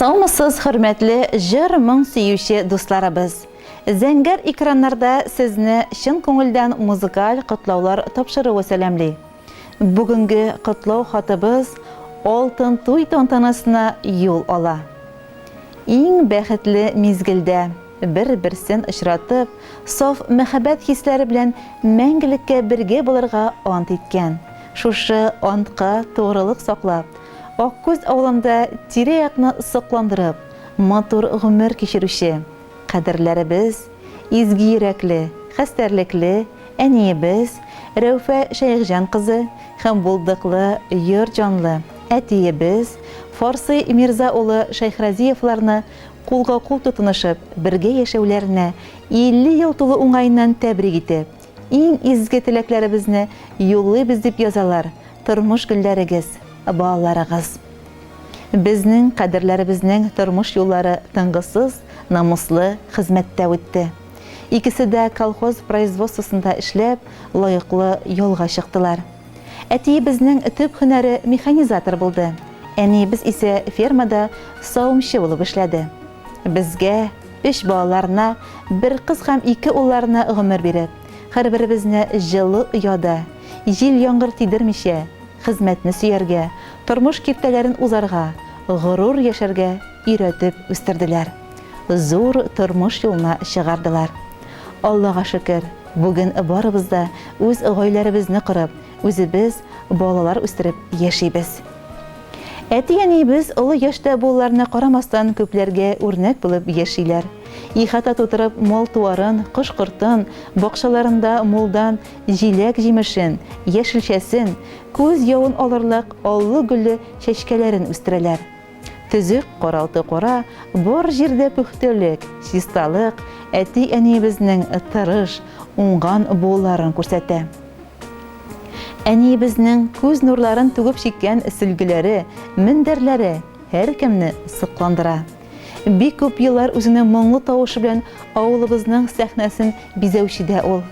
Саумысыз, хөрмәтле җыр-моң сөюче дусларыбыз! Зәңгәр экраннарда сезне чын күңелдән музыкаль котлаулар тапшыруы сәламли. Бүгенге котлау хатыбыз Алтын туй тантанасына юл ала. Иң бәхетле мизгелдә бер-берсен очратып, саф мәхәббәт хисләре белән мәңгелеккә бергә булырга ант иткән, шушы антка тугрылык саклап, Аккүз авылында тирә-якны сокландырып, матур гомер кичерүче, кадерләребез, изге йөрәкле, хәстәрлекле әниебез Рәүфә Шәехҗан кызы һәм булдыклы, йор җанлы әтиебез Фарсый Мирза улы Шәйхразиевларны кулга-кул тотынышып бергә яшәүләренә 50 ел тулу уңаеннан тәбрик итеп, иң изге теләкләребезне юллыйбыз дип язалар тормыш гөлләрегез, балаларыгыз. Безнең кадерләребезнең тормыш юллары тынгысыз, намуслы хезмәттә үтте. Икесе дә колхоз производствосында эшләп, лаеклы ялга чыктылар. Әтиебезнең төп һөнәре механизатор булды, әниебез исә фермада савымчы булып эшләде. Безгә, өч балаларына, бер кыз һәм ике улларына гомер биреп, һәрберебезне җылы ояда, җил-яңгыр тидермичә, хезмәтне сөяргә, тормыш киртәләрен узарга, горур яшәргә өйрәтеп үстерделәр. Зур тормыш юлына чыгардылар. Аллага шөкер, бүген барыбыз да үз гаиләребезне корып, үзебез балалар үстереп яшибез. Әти-әниебез олы яшьтә булуларына карамастан күпләргә үрнәк булып яшиләр. Ихата тутырып мал-туарын, кош-кортын, бакчаларында мулдан җиләк-җимешен, яшелчәсен, күз явын алырлык аллы-гөлле чәчкәләрен үстерәләр. Төзек каралты-кура, бар җирдә пөхтәлек, чисталык әти-әниебезнең тырыш, уңган булуларын күрсәтә. Әниебезнең күз нурларын түгеп чиккән сөлгеләре, мендәрләре һәркемне сокландыра. Бик күп еллар үзенең моңлы тавышы белән авылыбызның сәхнәсен бизәүче дә ул.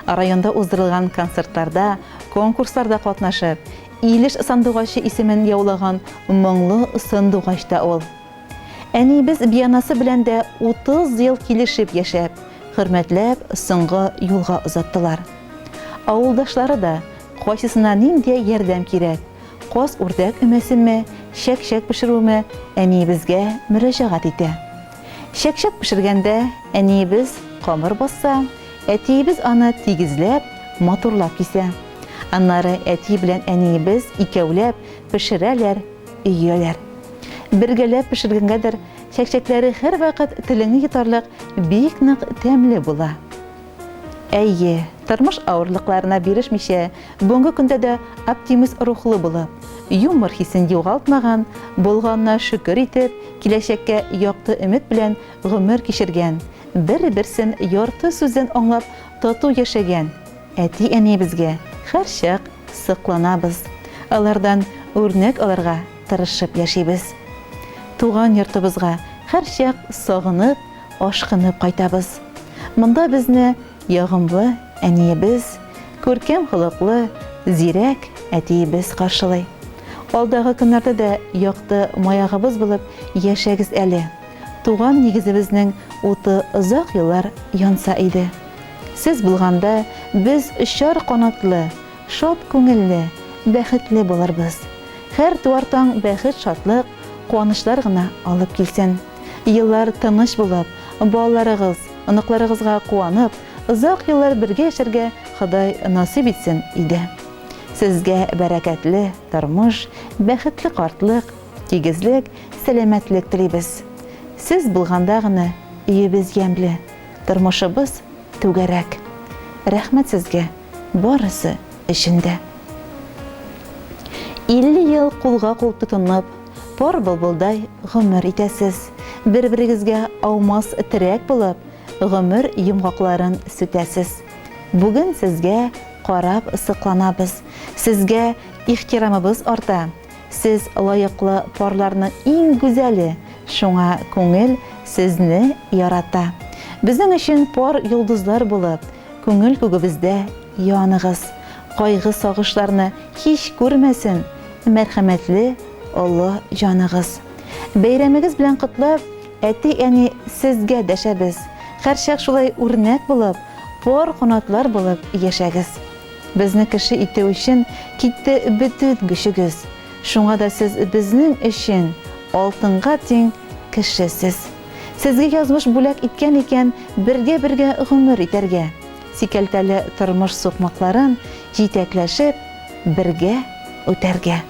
Районда уздырылган концертларда, конкурсларда катнашып, Илеш сандугачы исемен яулаган моңлы сандугач та ул. Әниебез бианасы белән дә 30 ел килешеп яшәп, хөрмәтләп соңгы юлга озаттылар. Авылдашлары да, кайсысына нинди ярдәм кирәк, каз-үрдәк өмәсеме, чәк-чәк пешерүме, әниебезгә мөрәҗәгать итә. Чәк-чәк пешергәндә әниебез камыр басса, әтиебез аны тигезләп, матурлап кисә. Аннары әти белән әниебез икәүләп пешерәләр, өяләр. Бергәләп пешергәнгәдер, чәкчәкләре һәрвакыт телеңне йотарлык бик нык тәмле була. Әйе, тормыш авырлыкларына бирешмичә, бүгенге көндә дә оптимист рухлы булып, юмор хисен югалтмаган, булганына шөкер итеп, киләчәккә якты өмет белән гомер кичергән, бер-берсен ярты сүздән аңлап тату яшәгән, Әти-әниебезгә һәрчак сокланабыз, алардан үрнәк алырга тырышып яшибез. Туган йортыбызга һәрчак сагынып, ашкынып кайтабыз. Монда безне ягымлы әниебез, күркәм холыклы, зирәк әтиебез каршылый. Алдагы көннәрдә дә якты маягыбыз булып яшәгез әле. Туган нигезебезнең уты озак еллар янса иде. Сез булганда без очар канатлы, шат күңелле, бәхетле булырбыз. Һәр туар таң бәхет-шатлык, куанычлар гына алып килсен. Еллар тыныч булып, балаларыгыз, оныкларыгызга куанып, озак еллар бергә яшәргә Ходай насыйп итсен иде. Сезгә бәрәкәтле тормыш, бәхетле картлык, тигезлек, сәламәтлек телибез. Сез булганда гына өебез ямьле, Тормышыбыз түгәрәк. Рәхмәт сезгә барысы өчен дә. 50 ел кулга-кул тотынып, пар былбылдай гомер итәсез. Бер-берегезгә аумас терәк булып, гомер йомгакларын сүтәсез. Бүген сезгә карап сокланабыз. Сезгә ихтирамыбыз арта. Сез лаеклы парларның иң гүзәле, шуңа күңел сезне ярата. Безнең өчен пар йолдызлар булып, күңел күгебездә яныгыз. Кайгы-сагышларны һич күрмәсен мәрхәмәтле олы җаныгыз. Бәйрәмегез белән котлап, әти-әни сезгә дәшәбез. Һәрчак шулай үрнәк булып, пар канатлар булып яшәгез. Безне кеше итү өчен китте бөтен көчегез. Шуңа да сез безнең өчен алтынга тиң кеше сез. Сезгә язмыш бүләк иткән икән бергә-бергә гомер итәргә. Сикәлтәле тормыш сукмакларын җитәкләшеп, бергә үтәргә.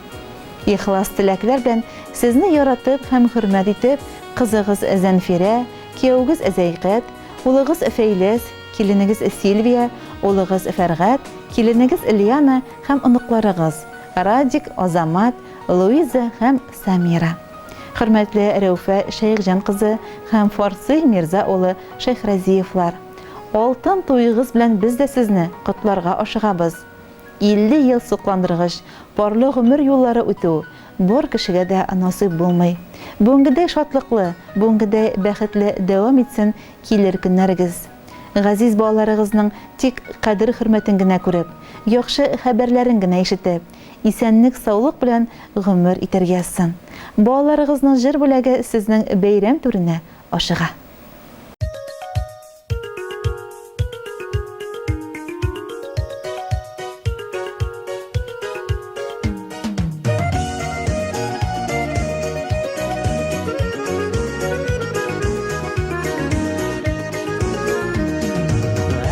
Ихлас теләкләр белән сезне яратып һәм хөрмәт итеп, кызыгыз Зәнфирә, кияүегез Зәйкать, улыгыз Фәйләс, киленегез Сильвия, улыгыз Фәргать, киленегез Лиана һәм оныкларыгыз, Радик, Азамат, Луиза һәм Самира. Хөрмәтле Рәүфә Шәехҗан кызы һәм Фарсый Мирза улы Шәйхразиевлар! Алтын туегыз белән без дә сезне котларга ашыгабыз. 50 ел сокландыргыч парлы гомер юллары үтү бар кешегә дә насыйп булмый. Бүгенгедәй шатлыклы, бүгенгедәй бәхетле дәвам итсен килер көннәрегез. Газиз балаларыгызның тик кадер-хөрмәтен генә күреп, яхшы хәбәрләрен генә ишетеп, исәнлек-саулык белән гомер итәргә язсын. Балаларыгызның җыр бүләге сезнең бәйрәм түренә ашыга.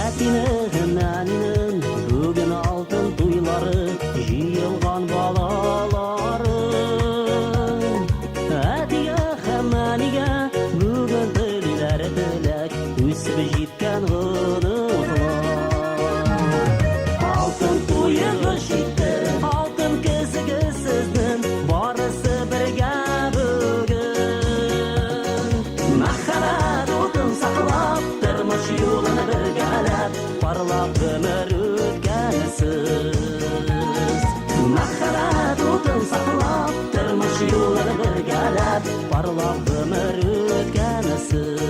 Әтинең, әнинең бүген алтын туйлары, җыелган балалары. Әтигә һәм әнигә бүген телиләр теләк, үсеп җиткән оныклар. Алтын туегыз җитте, алтын көзегез сезнең, барысы бергә бүген. Мәхәббәт утын саклап, тормыш юлын бергәләп, парлап гомер үткәрсез. Мәхәббәт утын саклап, тормыш юлын бергәләп, парлап гомер үткәрсез.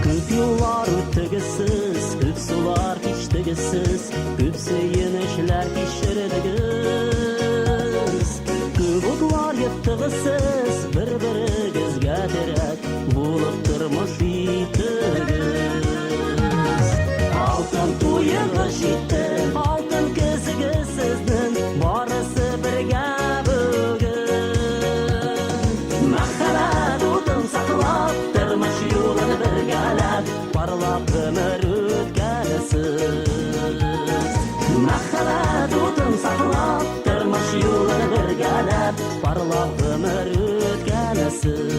Күп юллар үттегез сез, күп сулар кичтегез сез, күп сөенечләр кичердегез. Күп утлар йоттыгыз сез, бер-берегезгә терәк булып тормыш иттегез. Алтын туегыз җитте, алтын көзегез сезнең, барысы бергә бүген. Мәхәббәт утын саклап, тормыш юлын бергәләп, парлап гомер үткәрсез. Мәхәббәт утын саклап, тормыш юлын бергәләп, парлап гомер үткәрсез.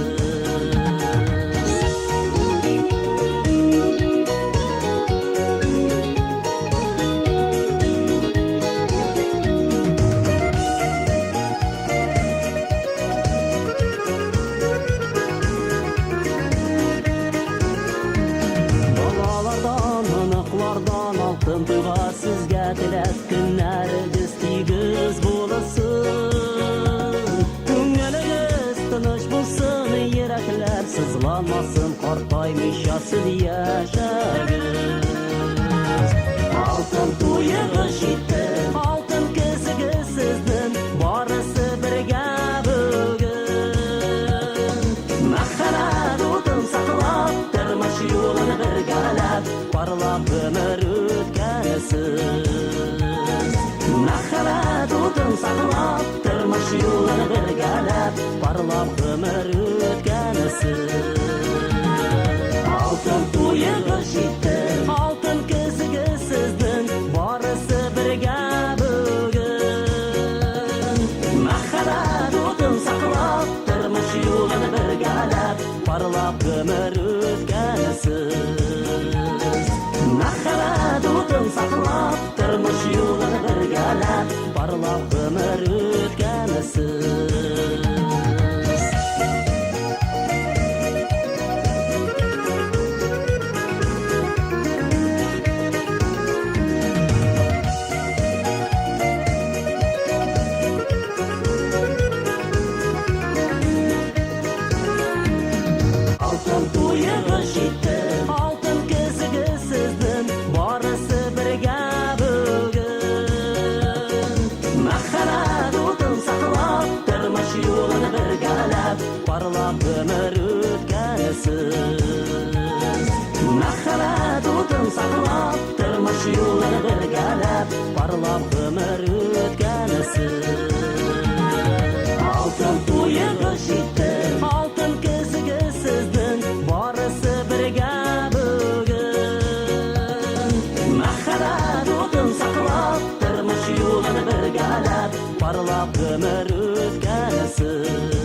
Балалардан, оныклардан алтын туйга сезгә теләк, көннәрегез тигез булсын. Күңелегез тыныч булсын, йөрәкләр сызланмасын, картаймыйча сез яшәгез. Алтын туегыз җитте, алтын көзегез сезнең, барысы бергә бүген. Мәхәббәт утын саклап, тормыш юлын бергәләп, парлап гомер үткәрсез. Мәхәббәт утын саклап, тормыш юлын бергәләп, парлап гомер үткәрсез. Алтын туегыз җитте, алтын көзегез сезнең, барысы бергә бүген. Мәхәббәт утын саклап, тормыш юлын бергәләп, парлап гомер үткәрсез. Мәхәббәт утын саклап, тормыш юлын бергәләп, парлап гомер үткәрсез. Озак гомер үткәрәсез.